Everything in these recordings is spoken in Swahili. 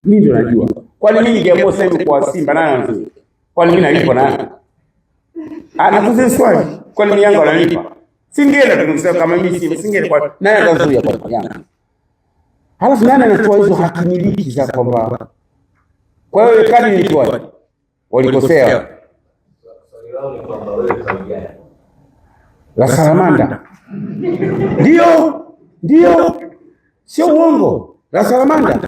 Mimi ndio najua. Kwani mimi ningeamua sasa hivi kwa Simba nani anazuia? Kwani mimi nalipwa na Yanga? Anakuuliza swali. Kwani mimi Yanga wananipa? Singeenda tu kusema kama mimi Simba singeenda kwa nani atazuia kwa Yanga? Halafu nani anatoa hizo hakimiliki za kwamba kwa hiyo ile kadi nilitoa? Walikosea. Swali lao ni kwamba wewe tawi gani? La Salamanda. Ndio, ndio. Sio uongo. La Salamanda.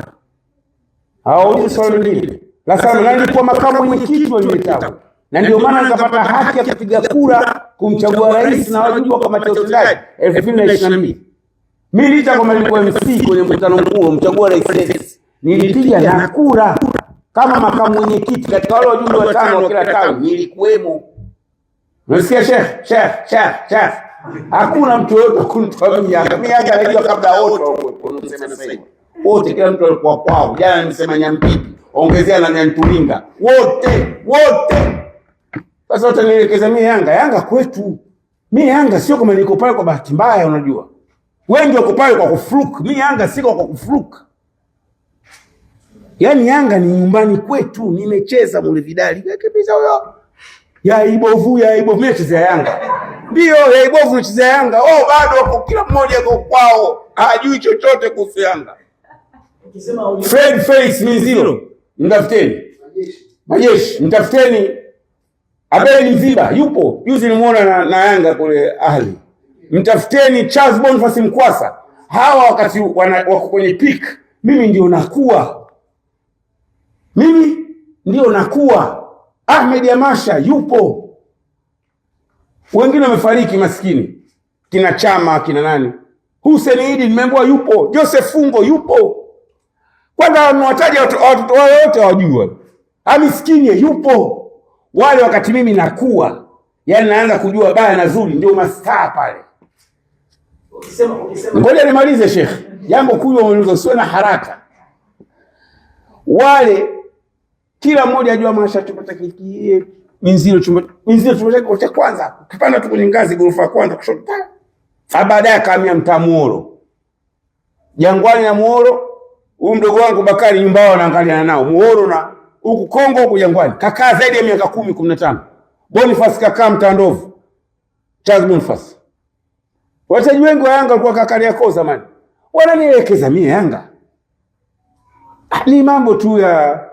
Hawaulizi swali lingine. La Salamanda nilikuwa makamu mwenyekiti wa lile tawi. Na ndio maana nikapata haki ya kupiga kura kumchagua rais na wajibu wa kamati ya utendaji 2022. Mimi licha kwamba nilikuwa MC kwenye mkutano mkuu kumchagua rais, nilipiga na kura kama makamu mwenyekiti katika wale wajumbe watano wa kila tawi nilikuwemo. Unasikia Sheikh, Sheikh, Sheikh, Sheikh. Hakuna mtu yoyote kunitoa mimi Yanga. Mimi Yanga najua kabla wote wakuwepo. Unasema sasa hivi. Wote kila mtu alikuwa kwao. Jana nimesema Nyampipi, ongezea na Nyantulinga. Wote, wote. Sasa utanielekeza mimi Yanga, Yanga kwetu. Mimi Yanga sio kama niko pale kwa bahati mbaya unajua. Wengi wako pale kwa kufluke. Mimi Yanga siko kwa kufluke. Yaani Yanga ni nyumbani kwetu, nimecheza mule vidali. Kabisa huyo. Ya ibovu, ya ibovu, mimi nachezea Yanga. Ndio, ya ibovu nachezea Yanga. Oh, bado wako kila mmoja yuko kwao. Hajui chochote kuhusu Yanga. Fred Felix Minziro, mtafuteni. Majeshi, mtafuteni. Abel Mziba yupo. Juzi nimuona na Yanga kule Ahli. Mtafuteni Charles Boniface Mkwasa. Hawa wakati wako kwenye peak, mimi ndio nakuwa. Mimi ndio nakuwa. Ahmed Amasha yupo. Wengine wamefariki maskini. Kina Chama, kina nani? Hussein Idi nimeambiwa yupo. Joseph Fungo yupo. Kwanza nimewataja watoto wao wote hawajui. Amiskini yupo. Wale wakati mimi nakuwa, yaani naanza kujua baya na zuri, ndio mastaa pale. Ngoja nimalize Sheikh. Jambo kubwa umeuliza, usiwe na haraka. Wale kila mmoja ajua Masha chumba chake hiki, Minziro chumba, Minziro chumba chake cha kwanza, ukipanda tu kwenye ngazi ghorofa ya kwanza kushoto. Baadaye akahamia mtaa Muhoro. Jangwani na Muhoro, huyu mdogo wangu Bakari nyumba yao anaangaliana nao. Muhoro na huku Kongo huku Jangwani. Kakaa zaidi ya miaka 10, 15. Boniface kakaa mtaa Ndovu. Charles Boniface. Wachezaji wengi wa Yanga walikuwa kakaa Kariakoo zamani. Wananielekeza mimi Yanga. Ni mambo tu ya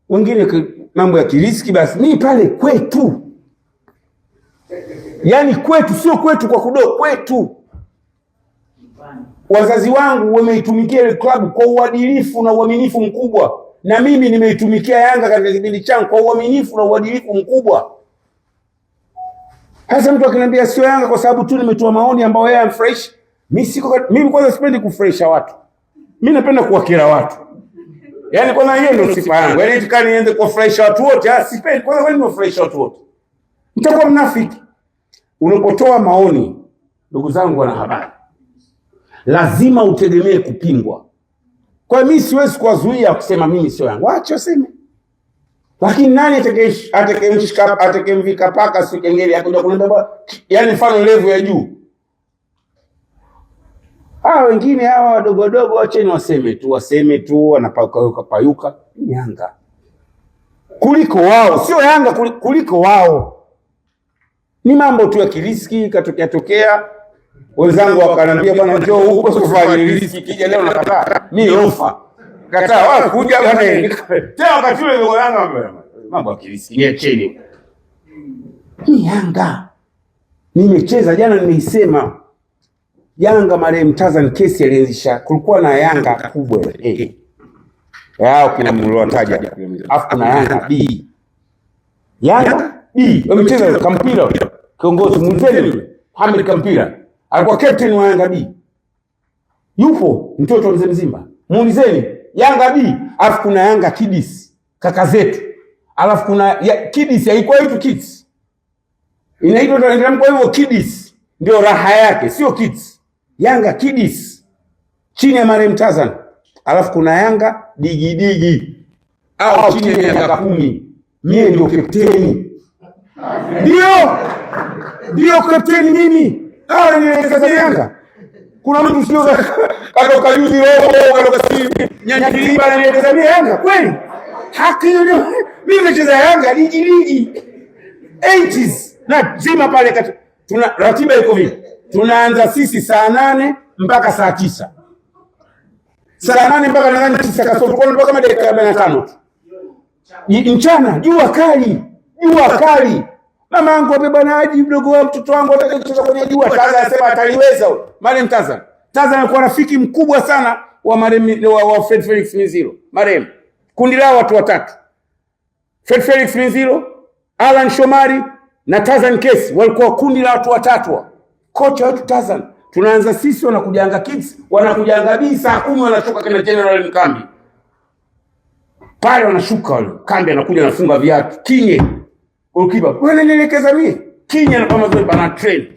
wengine, mambo ya kiriski basi. Mimi pale kwetu. Yaani kwetu, sio kwetu kwa kudo, kwetu. Wazazi wangu wameitumikia ile klabu kwa uadilifu na uaminifu mkubwa. Na mimi nimeitumikia Yanga katika kipindi changu kwa uaminifu na uadilifu mkubwa. Sasa mtu akiniambia sio Yanga kwa sababu tu nimetoa maoni ambayo yeye amfresh, mimi siko, mimi kwanza sipendi kufresha watu. Mimi napenda kuwakera watu. Yaani kwanza hiyo ndio sifa yangu. Yaani eti nianze kuwafurahisha watu wote, sipendi. Kwanza kwani niwafurahisha watu wote? Nitakuwa mnafiki. Unapotoa maoni, ndugu zangu wanahabari, lazima utegemee kupingwa. Kwa hiyo mimi siwezi kuwazuia kusema mimi sio Yanga. Waache waseme. Lakini nani atakayemvika paka si kengele ya kuja kuniambia bwana, yaani mfano level ya juu. Wengine hawa wadogo wadogo waacheni waseme tu, waseme tu, wanapayuka payuka. Ni Yanga. Kuliko wao, sio Yanga kuliko wao. Ni mambo tu ya kiriski katokea tokea. Wenzangu wakaniambia bwana njoo huko kufanya riski, kija leo nakataa. Mimi ofa. Kataa wala kuja bwana. Tena wakati ule ndio Yanga mambo ya kiriski niacheni. Ni Yanga. Nimecheza jana nimeisema. Yanga marehemu Tarzan kesi alianzisha, kulikuwa na Yanga kubwa A. Yao kina mliowataja. Alafu kuna Yanga B. Yanga B. Wamecheza Kampira. Kiongozi mwenzenu Hamid Kampira alikuwa captain wa Yanga B. Yupo mtoto wa mzee Mzimba. Muulizeni Yanga B, alafu kuna Yanga Kids kaka zetu. Alafu kuna Kids haikuwa hitu Kids. Inaitwa kwa hivyo Kids ndio raha yake, sio Kids. Yanga Kids chini ya marehemu Tarzan. Alafu kuna Yanga digidigi au chini ya miaka 10. Mie ndio kapteni. Ndio. Ndio kapteni mimi. Hao ni Yanga. Kuna mtu sio katoka juzi robo katoka si Nyanjiliba ananielekeza mimi Yanga kweli? Haki hiyo mimi nimecheza Yanga ligi ligi 80s na zima pale kati. Tuna ratiba iko vipi? Tunaanza sisi saa 8 mpaka saa 9. Saa 8 mpaka nadhani 9 kasoro, kwa mpaka kama dakika 45 tu. Mchana jua kali, jua kali. Mama yangu ape bwana Haji, mdogo wangu, mtoto wangu ataka kucheza kwenye jua. Taza anasema ataliweza huyo. Marehemu Taza. Taza alikuwa rafiki mkubwa sana wa marehemu wa Fred Felix Minziro. Marehemu. Kundi lao watu watatu. Fred Felix Minziro, Alan Shomari na Tarzan Kesi walikuwa kundi la watu watatu. Kocha wetu Tarzan. Tunaanza sisi, wanakuja Yanga Kids, wanakuja Yanga B saa 10 wanashuka kina General Mkambi. Pale wanashuka wale. Kambi anakuja anafunga viatu. Kinye. Goalkeeper. Wewe unanielekeza mimi? Kinye anakuwa mazoezi bana train.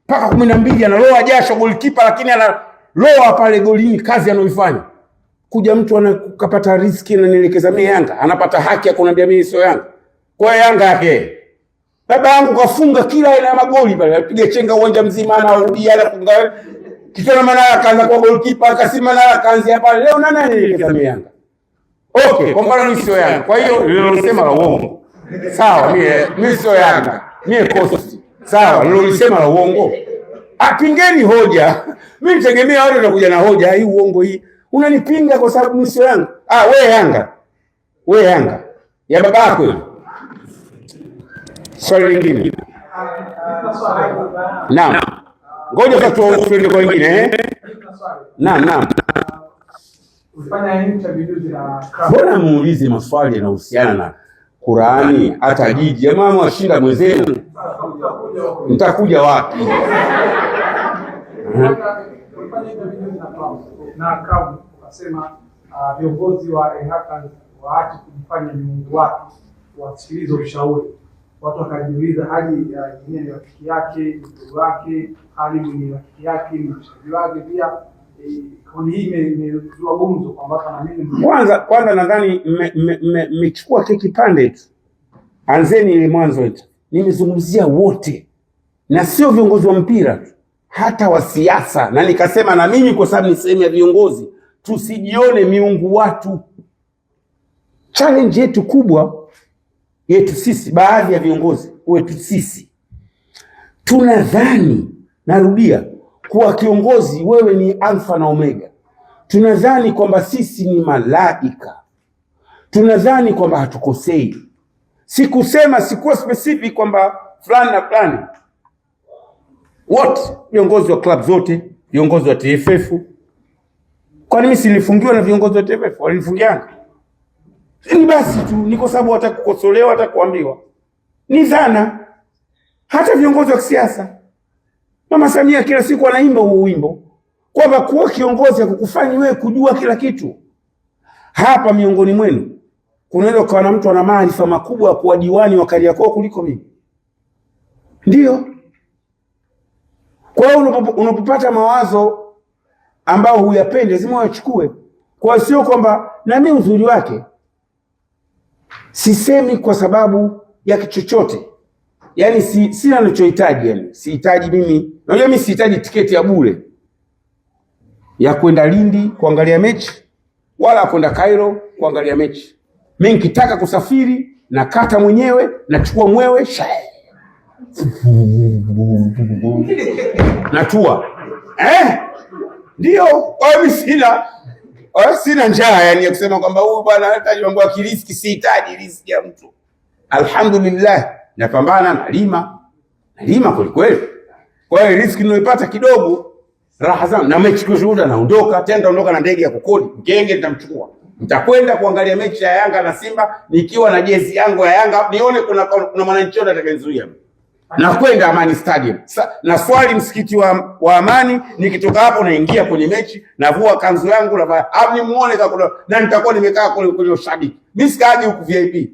Mpaka 12 analoa jasho goalkeeper, lakini analoa pale golini kazi anayoifanya. Kuja mtu anakapata riski ananielekeza mimi Yanga, anapata haki ya kuniambia mimi sio Yanga. Kwa hiyo Yanga yake. Baba yangu kafunga kila aina ya magoli pale, alipiga chenga uwanja mzima, anarudia anafunga. Kitana Manara akaanza kwa goalkeeper, akasema Manara akaanzia pale. Leo nani ananielekeza mimi Yanga? Okay, kwa mfano mimi sio Yanga. Kwa hiyo nililosema la uongo. Sawa, mimi sio Yanga. Mimi Coast. Sawa, nilolisema la uongo. Apingeni hoja. Mimi nitegemea watu watakuja na hoja hii uongo hii. Unanipinga kwa sababu mimi sio Yanga. Ah, we Yanga. We Yanga. Ya babako hiyo. Swali lingine. Naam. Ngoja sasa tuende kwa wengine eh. Naam, naam. Ulifanya interview juzi na Crown. Mbona muulize maswali yanayohusiana na Qurani hata jiji? Jamaa mwashinda mwenzenu. Mtakuja wapi? Ulifanya interview juzi na Crown. Na Crown ukasema viongozi wa Young Africans waache kujifanya miungu wake, wasikilize ushauri. Watu wakajiuliza, Haji Injinia ni rafiki yake, ni mdogo wake, Khalid ni rafiki yake, ni mshikaji wake pia. Kauli hii imezua gumzo kwamba watu wanaamini Kwanza nadhani mmechukua keki pande tu. Anzeni ile mwanzo eti. Nimezungumzia wote na sio viongozi wa mpira tu, hata wa siasa, na nikasema na mimi kwa sababu ni sehemu ya viongozi, tusijione miungu watu. Challenge yetu kubwa yetu sisi, baadhi ya viongozi wetu sisi, tunadhani, narudia, kuwa kiongozi wewe ni alfa na omega. Tunadhani kwamba sisi ni malaika, tunadhani kwamba hatukosei. Sikusema, sikuwa specific kwamba fulani na fulani, wote viongozi wa club zote, viongozi wa TFF. Kwani mimi silifungiwa na viongozi wa TFF? Walinifungiana? Ni basi tu, ni kwa sababu hata kukosolewa hata kuambiwa ni dhana. Hata viongozi wa kisiasa, Mama Samia kila siku anaimba huo wimbo kwamba kuwa kiongozi hakukufanyi wewe kujua kila kitu. Hapa miongoni mwenu kunaweza kuwa na mtu ana maarifa makubwa ya kuwa diwani wa Kariakoo kuliko mimi. Ndio. Kwa hiyo unapopata mawazo ambao huyapendi lazima uyachukue. Kwa hiyo sio kwamba, na mimi uzuri wake sisemi kwa sababu ya kichochote. Yaani sina ninachohitaji, yani sihitaji mimi. Unajua mimi sihitaji tiketi ya bure ya kwenda Lindi kuangalia mechi wala kwenda Cairo kuangalia mechi. Mimi nikitaka kusafiri nakata mwenyewe, nachukua mwewe, natua. Ndio, kwa hiyo mimi sina njaa yani ya kusema kwamba huyu bwana anahitaji mambo ya kiriziki. Sihitaji riziki ya mtu. Alhamdulillah, napambana, nalima. Nalima kweli kweli. Kwa hiyo riziki niliyopata kidogo, raha zangu. Na mechi kushuhuda naondoka, tena naondoka na ndege ya kukodi. Ngenge nitamchukua. Nitakwenda kuangalia mechi ya Yanga na Simba nikiwa na jezi yangu ya Yanga, nione kuna mwananchi yote atakayenizuia. Nakwenda Amani Stadium. Na swali msikiti wa Amani, nikitoka hapo naingia kwenye mechi, navua kanzu yangu na hapo nimuone kama kuna, na nitakuwa nimekaa kule kwenye ushabiki. Mimi sikaagi huku VIP.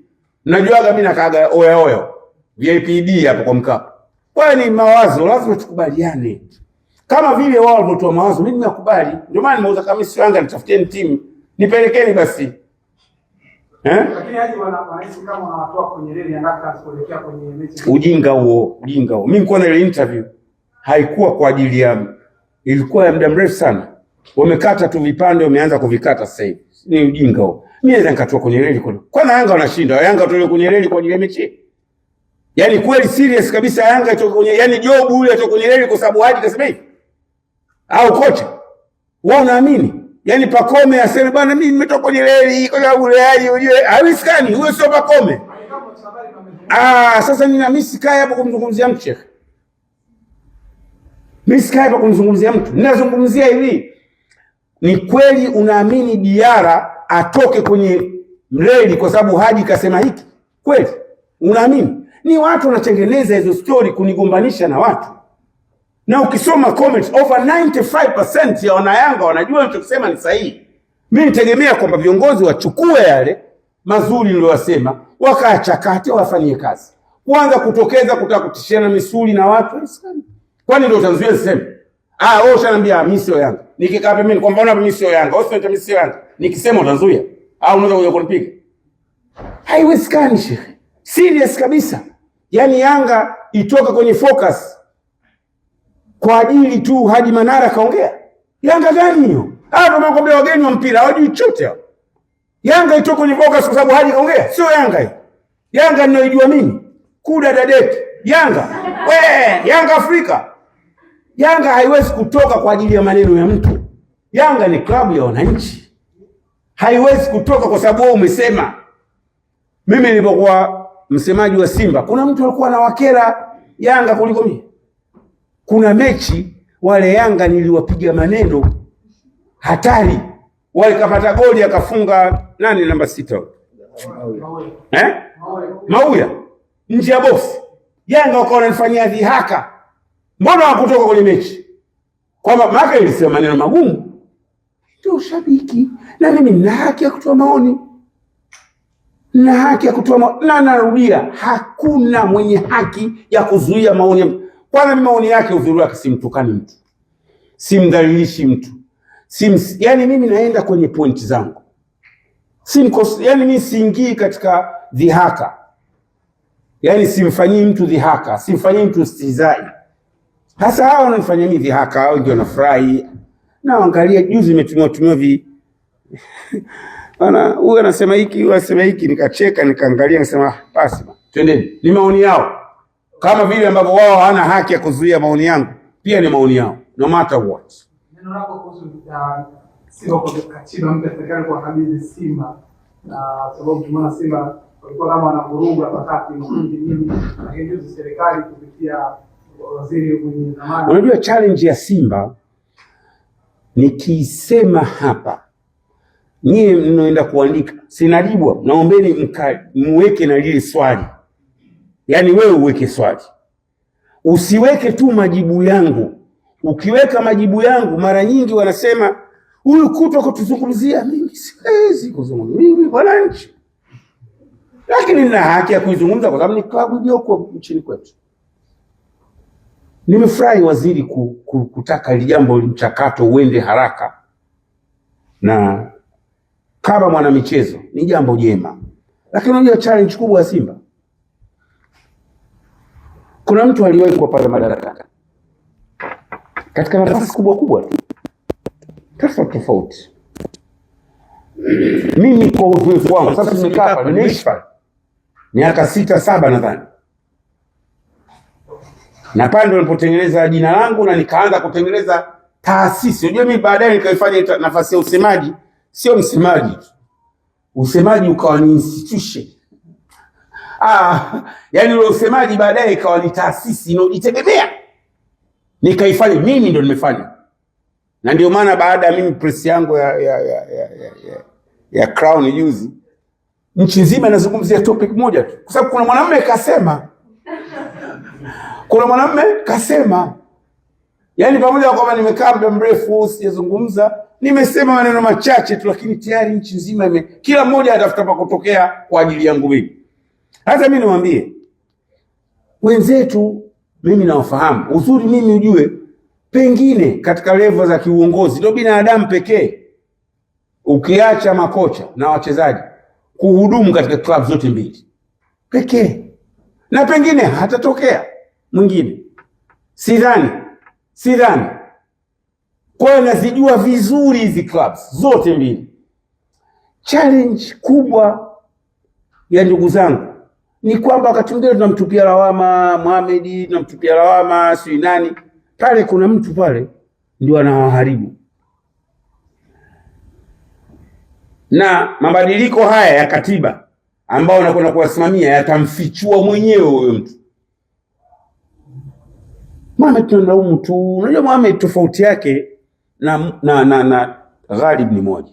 Najuaga mimi nakaaga oya oya. VIP D hapo kwa Mkapa. Kwa hiyo ni mawazo, lazima tukubaliane. Kama vile wao walivyotoa mawazo, mimi nakubali. Ndio maana nimeuza kama sio Yanga, nitafutieni timu. Nipelekeni basi. Lakini Haji wanahisi kama wanawatoa kwenye reli ya Yanga kuelekea kwenye mechi. Ujinga huo, ujinga huo. Mimi nilikuwa na ile interview haikuwa kwa ajili ya Ilikuwa ya muda mrefu sana. Wamekata tu vipande, wameanza kuvikata sasa hivi. Ni ujinga huo. Mimi naweza nikatoa kwenye reli kwa. Kwanza Yanga wanashinda. Yanga watolewe kwenye reli kwa ajili ya mechi. Yaani kweli serious kabisa Yanga itoke kwenye, yaani Jobu yule atoke kwenye reli kwa sababu Haji kasema hivi. Au kocha. Wewe unaamini? Yaani Pacome aseme bwana mimi nimetoka kwenye reli kwa sababu yule Haji ujue haiwezekani, huyo sio Pacome. Ah, sasa nina mimi sikai hapo kumzungumzia mtu shekhe. Mimi sikai hapa kumzungumzia mtu. Ninazungumzia hivi. Ni kweli unaamini Diara atoke kwenye mreli kwa sababu Haji kasema hiki? Kweli? Unaamini? Ni watu wanatengeneza hizo story kunigombanisha na watu. Na ukisoma comments over 95% ya wanayanga wanajua ninachosema ni sahihi. Mimi nitegemea kwamba viongozi wachukue yale mazuri niliyosema, wakachakate, wafanyie kazi. Kwanza kutokeza kutaka kutishiana misuli na watu, haiwezekani. Kwani ndio utazuia siseme? Ah, wewe ushaniambia mimi sio Yanga. Nikikaa pembeni kwa mfano mimi sio Yanga, wewe sio mimi sio Yanga. Nikisema utazuia au unaweza kuja kunipiga? Haiwezekani shekhe. Serious kabisa. Yaani Yanga itoke kwenye focus kwa ajili tu Haji Manara kaongea. Yanga gani hiyo? Hapo nakwambia wageni wa mpira hawajui chochote hao. Yanga itoke kwenye focus kwa sababu Haji kaongea. Sio Yanga hiyo. Yanga ninayoijua mimi. Kuda dadeki. Yanga. We, Yanga Afrika. Yanga haiwezi kutoka kwa ajili ya maneno ya mtu. Yanga ni klabu ya wananchi. Haiwezi kutoka kwa sababu wewe umesema. Mimi nilipokuwa msemaji wa Simba, kuna mtu alikuwa anawakera Yanga kuliko mimi. Kuna mechi wale Yanga niliwapiga maneno hatari. Wale kapata goli akafunga nani namba 6? Eh? Mauya nje ya box. Yanga wakawa wananifanyia dhihaka. Mbona hawakutoka kwenye mechi? Kwamba maana ilisema maneno magumu. Ndio ushabiki. Na mimi nina haki ya kutoa maoni. Nina haki ya kutoa maoni. Na narudia, hakuna mwenye haki ya kuzuia maoni. Kwanza mimi maoni yake uzuri wake simtukani mtu. Simdhalilishi mtu. Yaani mimi naenda kwenye point zangu. Yaani mimi siingii katika dhihaka. Yaani simfanyii mtu dhihaka, simfanyii mtu istihzai. Hasa hao wananifanyia mimi dhihaka, hao ndio wanafurahi. Na angalia juzi nimetumiwa vi bana, huyu anasema hiki, huyu anasema hiki, nikacheka nikaangalia nikasema basi twendeni. Ni maoni yao. Kama vile ambavyo wao hawana haki ya kuzuia maoni yangu, pia ni maoni yao, no matter what. Neno lako kuhusu Simba kwa katiba mpya serikali kuwakabidhi Simba, na sababu tumeona Simba walikuwa kama wanavuruga wakati makundi nini, lakini juzi serikali kupitia waziri mwenye dhamana. Unajua challenge ya Simba nikisema hapa, nyie mnaenda kuandika, sinajibu, naombeni muweke na lile swali. Yaani wewe uweke swali, usiweke tu majibu yangu. Ukiweka majibu yangu mara nyingi wanasema huyu kutwa kutuzungumzia. Mimi siwezi kuzungumza, mimi mwananchi, lakini nina haki ya kuizungumza kwa sababu ni klabu iliyoko nchini kwetu. Nimefurahi waziri kutaka ili jambo mchakato uende haraka, na kama mwanamichezo ni jambo jema, lakini unajua challenge kubwa ya Simba, kuna mtu aliwahi kuwa pale madarakani katika nafasi kubwa kubwa tu tofauti tofauti. Mimi kwa uzoefu wangu sasa, nimekaa hapa, nimeishi pale miaka 6 7 nadhani, na pale ndio nilipotengeneza jina langu na nikaanza kutengeneza taasisi. Unajua mimi baadaye nikaifanya nafasi ya usemaji, sio msemaji tu, usemaji ukawa ni institution. Yani ule usemaji baadaye ikawa ni taasisi inayojitegemea, nikaifanya mimi, ndio nimefanya. Na ndio maana baada ya mimi press yangu ya Crown juzi, nchi nzima inazungumzia topic moja tu, kwa sababu kuna mwanamume kasema, kuna mwanamume kasema. Yaani pamoja na kwamba nimekaa muda mrefu sijazungumza, nimesema maneno machache tu, lakini tayari nchi nzima kila mmoja anatafuta pa kutokea kwa ajili yangu mimi. Hata mimi niwaambie wenzetu, mimi nawafahamu uzuri, mimi ujue pengine katika level za kiuongozi ndio binadamu pekee, ukiacha makocha na wachezaji, kuhudumu katika club zote mbili pekee, na pengine hatatokea mwingine, sidhani. Kwa hiyo nazijua vizuri hizi clubs zote mbili. Challenge kubwa ya ndugu zangu ni kwamba wakati mwingine tunamtupia lawama Mohamed, tunamtupia lawama sijui nani pale. Kuna mtu pale ndio anawaharibu, na mabadiliko haya ya katiba ambao nakwenda kuwasimamia yatamfichua mwenyewe huyo mtu. Mohamed tunalaumu tu. Unajua Mohamed tofauti yake na Ghalib ni moja.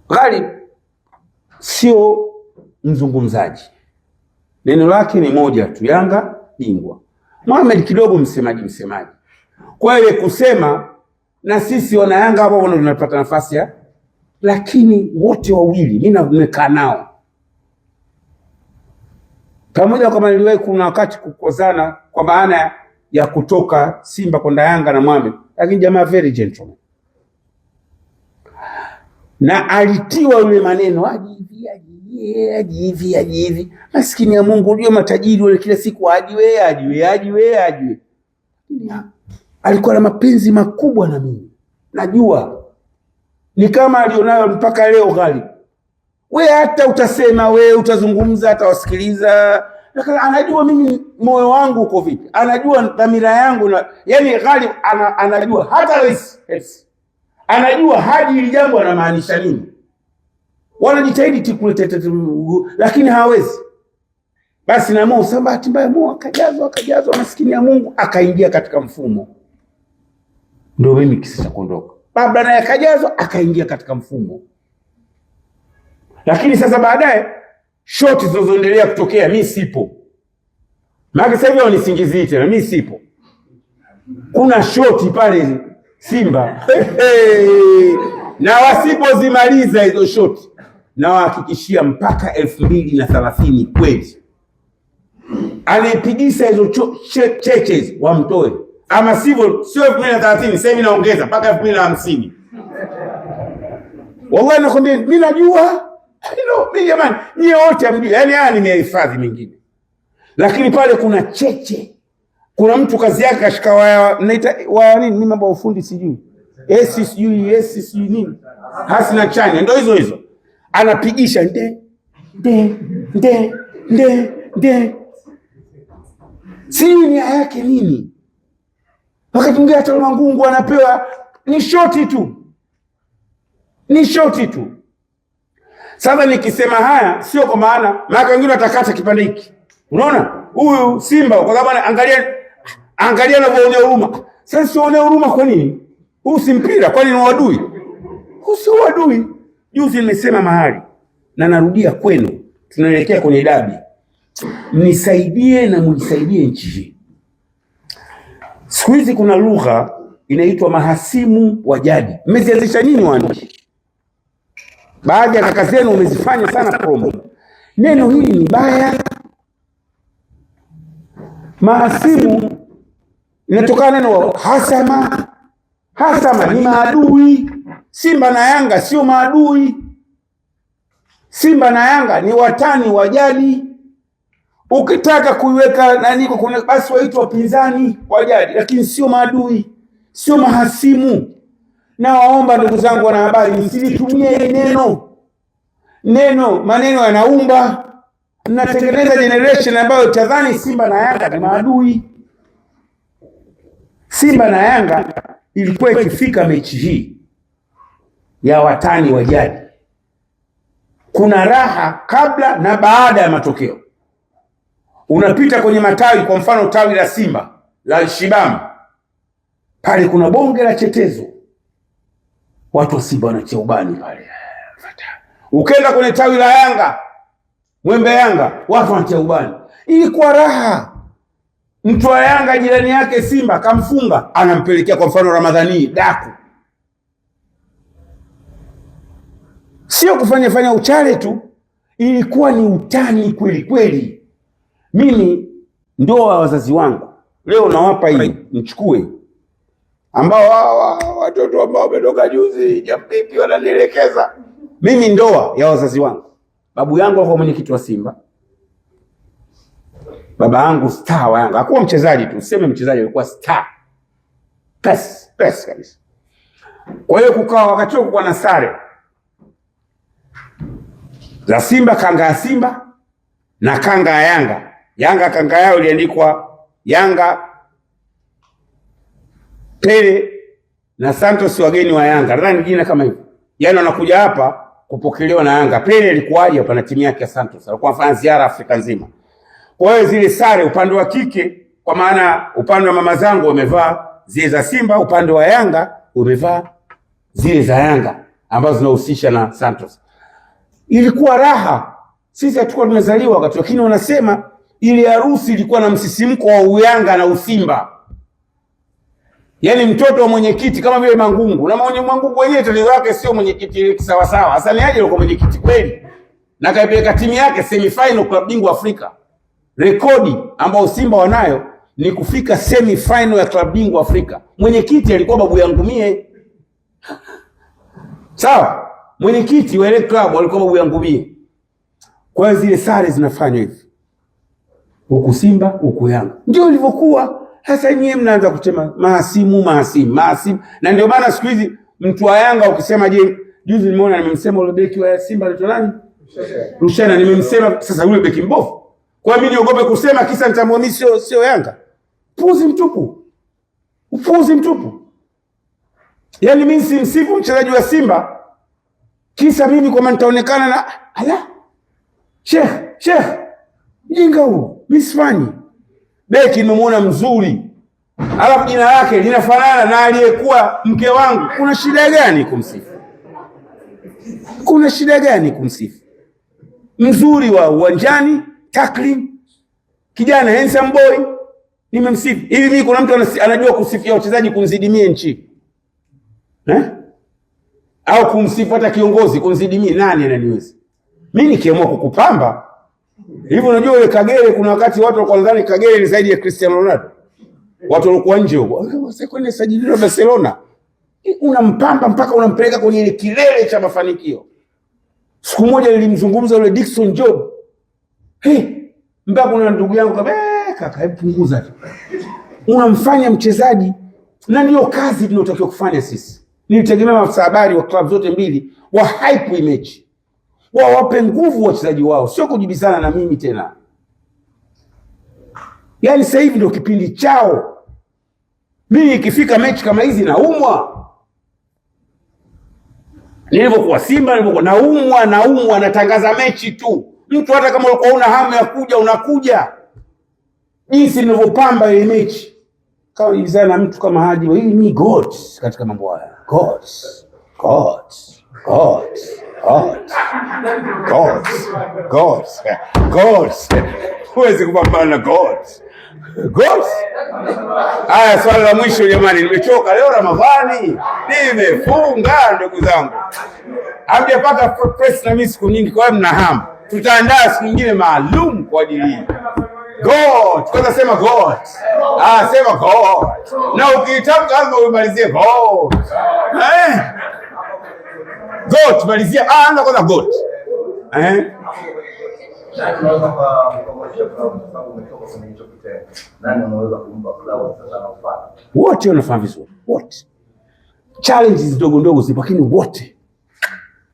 Ghalib sio mzungumzaji, neno lake ni moja tu, Yanga bingwa. Mohamed kidogo msemaji msemaji, kwa hiyo kusema na sisi wana Yanga hapo tunapata nafasi ya, lakini wote wawili mimi nimekaa nao pamoja, kama niliwahi kuna wakati kukozana kwa maana ya kutoka Simba kwenda Yanga na Mohamed, lakini jamaa very gentleman, na alitiwa yule maneno aji hivi aji hivi aji hivi. Maskini ya Mungu, unajua matajiri wale kila siku aji we aji we aji we aji we. Alikuwa na mapenzi makubwa na mimi, najua ni kama alionayo mpaka leo Ghalib. We hata utasema we utazungumza, hata wasikiliza, lakini anajua mimi moyo wangu uko vipi, anajua dhamira yangu na, yani Ghalib anajua hata rais anajua Haji hili jambo anamaanisha nini. Wanajitahidi kuleta lakini hawawezi. Basi na Mo, bahati mbaya Mo akajazwa akajazwa, maskini ya Mungu akaingia katika mfumo, ndio mimi kisa cha kuondoka. Baba naye akajazwa akaingia katika mfumo, lakini sasa baadaye shoti zinazoendelea kutokea mi sipo, maana sasa hivi wanisingizii tena, mi sipo. Kuna shoti pale Simba na wasipozimaliza hizo shoti nawahakikishia mpaka 2030 kweli anayepigisa hizo cheche wamtoe, ama sivyo, sio 2030 sasa hivi naongeza mpaka 2050. Wallahi nakwambia mimi najua mimi jamani, nyie wote hamjui, yaani haya nimehifadhi mengine, lakini pale kuna cheche, kuna mtu kazi yake kashika waya, mnaita waya nini? Mimi mambo ya ufundi sijui, esi sijui esi sijui nini, hasi na chanya, ndio hizo hizo anapigisha nde nde nde nde nde, sijui nia yake nini. Wakati mwingine hata Mangungu anapewa ni shoti tu, ni shoti tu. Sasa nikisema haya sio kwa maana maana wengine watakata kipande hiki, unaona huyu Simba kwa sababu angalia, angalia anavyoonea huruma. Sasa sionee huruma kwa nini? Huu si mpira, kwani ni uadui? Huu sio uadui. Juzi nimesema mahali na narudia kwenu, tunaelekea kwenye dabi, mnisaidie na mnisaidie nchi hii. Siku hizi kuna lugha inaitwa mahasimu wa jadi. Mmezianzisha nyinyi waandishi, baadhi ya kaka zenu wamezifanya sana promo. Neno hili ni baya. Mahasimu inatokana neno hasama. Hasama ni maadui. Simba na Yanga sio maadui. Simba na Yanga ni watani wa jadi. Ukitaka kuiweka nani, basi waitwa wapinzani wa jadi, lakini sio maadui, sio mahasimu. Na waomba ndugu zangu wanahabari, msilitumie neno neno, maneno yanaumba. Mnatengeneza generation ambayo tadhani Simba na Yanga ni maadui. Simba na Yanga ilikuwa ikifika mechi hii ya watani wa jadi, kuna raha kabla na baada ya matokeo. Unapita kwenye matawi, kwa mfano tawi la Simba la Shibam pale kuna bonge la chetezo, watu wa Simba wanatia ubani pale. Ukenda kwenye tawi la Yanga, Mwembe Yanga, watu wanatia ubani. Ilikuwa raha. Mtu wa Yanga jirani yake Simba kamfunga, anampelekea kwa mfano Ramadhani daku. Sio kufanya fanya uchale tu, ilikuwa ni utani kweli kweli. Mimi ndoa wazazi wangu leo nawapa hii, mchukue, ambao watoto ambao wametoka juzi jampipi wananielekeza mimi. Ndoa ya wazazi wangu, babu yangu alikuwa mwenyekiti wa Simba, baba yangu star wa Yanga, hakuwa mchezaji tu, useme mchezaji, alikuwa star. Pesi pesi kabisa. Kwa hiyo kukawa wakati huo kukuwa na sare za Simba, kanga ya Simba na kanga ya Yanga. Yanga kanga yao iliandikwa Yanga Pele na Santos wageni wa Yanga, nadhani jina kama hivyo, yaani wanakuja hapa kupokelewa na Yanga. Pele alikuwaje hapa na timu yake ya Santos, alikuwa anafanya ziara Afrika nzima. Kwa hiyo zile sare upande wa kike, kwa maana upande wa mama zangu wamevaa zile za Simba, upande wa Yanga wamevaa zile za Yanga ambazo zinahusisha na Santos. Ilikuwa raha, sisi hatukuwa tumezaliwa wakati, lakini wanasema ile harusi ilikuwa na msisimko wa uyanga na usimba. Yaani mtoto wa mwenyekiti kama vile Mangungu, na mwenye Mangungu wenyewe tatizo lake sio mwenyekiti ile kisawasawa. Hassan Haji alikuwa mwenyekiti kweli, na kaipeleka timu yake semi final klabu bingwa Afrika. Rekodi ambayo Simba wanayo ni kufika semi final ya klabu bingwa Afrika. Mwenyekiti alikuwa babu yangu mie. Sawa? Mwenyekiti wa ile klabu alikuwa babu yangu mie. Kwa hiyo zile sare zinafanywa hivi, huku Simba huku Yanga, ndio ilivyokuwa. Sasa nyie mnaanza kusema mahasimu mahasimu mahasimu, na ndio maana siku hizi mtu wa Yanga ukisema, je, juzi nimeona nimemsema yule beki wa Simba anaitwa nani? Rushana, nimemsema sasa yule beki mbovu. Kwa mimi niogope kusema kisa nitamwamini sio Yanga? Upuzi mtupu, upuzi mtupu. Yaani mimi simsifu mchezaji wa Simba kisa mimi kwamba nitaonekana na ala Sheikh, Sheikh, mjinga huo, mimi sifanyi. Beki nimemuona mzuri, alafu jina lake linafanana na aliyekuwa mke wangu. Kuna shida gani kumsifu? Kuna shida gani kumsifu? Mzuri wa uwanjani, tackling, kijana handsome boy, nimemsifu. Hivi mimi kuna mtu anajua kusifia wachezaji kunzidi mie nchi eh? Au kumsifu hata kiongozi kunzidi mie? Nani ananiweza? Mimi nikiamua kukupamba hivi, unajua yule Kagere, kuna wakati watu walikuwa wanadhani Kagere ni zaidi ya Cristiano Ronaldo, watu walikuwa nje huko, sasa kwenda sajiliwa Barcelona, unampamba mpaka unampeleka kwenye ile kilele cha mafanikio. Siku moja nilimzungumza yule Dickson Job, hey, mpaka kuna ndugu yangu kama kaka, hebu punguza tu, unamfanya mchezaji, na ndio kazi tunayotakiwa kufanya sisi. Nilitegemea maafisa habari wa klabu zote mbili wa hype image, wawape nguvu wachezaji wao, sio kujibizana na mimi tena. Yaani sasa hivi ndio kipindi chao. Mimi ikifika mechi kama hizi naumwa. Nilivyokuwa Simba, nilivyokuwa naumwa, naumwa, natangaza mechi tu. Mtu hata kama ulikuwa una hamu ya kuja unakuja. Jinsi nilivyopamba ile mechi. Kama nilizana na mtu kama Haji, hii ni God katika mambo haya. God, God, God, God, God, God, God. Huwezi kupambana na God. God. Haya, swali la mwisho jamani, nimechoka leo Ramadhani, nimefunga ndugu zangu. Hamjapata press na mimi siku nyingi, kwa hiyo mna hamu. Tutaandaa siku nyingine maalum kwa ajili hii. God, kwanza sema God. Ah, sema God. Na ukiitamka lazima umalizie God. Eh? God, malizia. Ah, anza kwanza God. Eh? Nani unaweza kumwachia Crown kwa sababu umetoka kwenye hicho kitengo? Nani unaweza kumpa Crown sasa anaofuata? Wote wanafanya vizuri, wote. Challenges ndogo ndogo zipo, lakini wote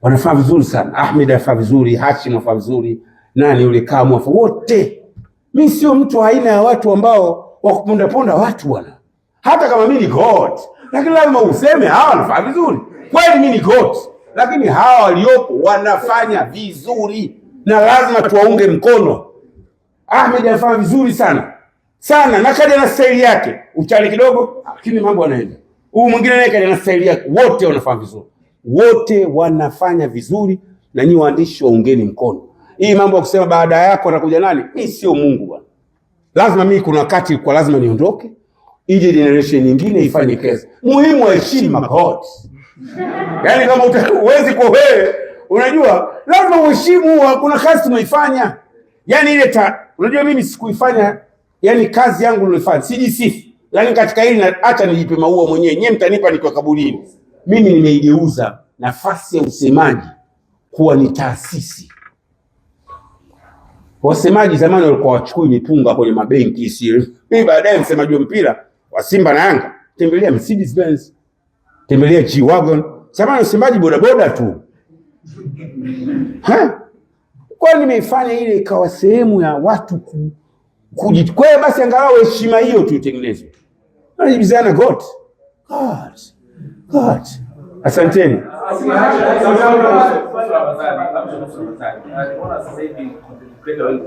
wanafanya vizuri sana. Ahmed anafanya vizuri, Hashim anafanya vizuri, nani yule Kamu anafanya, wote. Mi sio mtu aina ya watu ambao wa kuponda ponda watu bwana. Hata kama mimi ni God, lakini lazima useme hawa wanafanya vizuri. Kweli mimi ni God, lakini hawa waliopo wanafanya vizuri na lazima tuwaunge mkono. Ahmed anafanya vizuri sana sana, na kaja na staili yake, uchali kidogo, lakini mambo yanaenda. Huyu mwingine naye kaja na staili yake, wote wanafanya vizuri, wote wanafanya vizuri, na nyinyi waandishi waungeni mkono. Hii mambo ya kusema baada yako atakuja nani, mimi sio Mungu bwana. Lazima mimi kuna wakati kwa lazima niondoke, ije generation nyingine ifanye kazi. Muhimu waheshimu God. Yaani kama huwezi kwa wewe, unajua lazima uheshimu, kuna kazi tumeifanya. Yaani ile unajua mimi sikuifanya, yani kazi yangu nilifanya, sijisifu. Yaani katika hili acha nijipe maua mwenyewe, nyewe mtanipa nikiwa kaburini. Mimi nimeigeuza nafasi ya usemaji kuwa ni taasisi. Wasemaji zamani walikuwa wachukui mipunga kwenye mabenki, si mimi baadaye msemaji wa mpira wa Simba na Yanga Tembelea Mercedes Benz, tembelea G-Wagon. Samani usimbaji bodaboda tu. Ha? Kwa hiyo nimeifanya ile ikawa sehemu ya watu kwa hiyo basi angalau heshima hiyo tuitengeneze. Wanajibizana God. God. God. Asanteni. Sasa hivi content creator wengi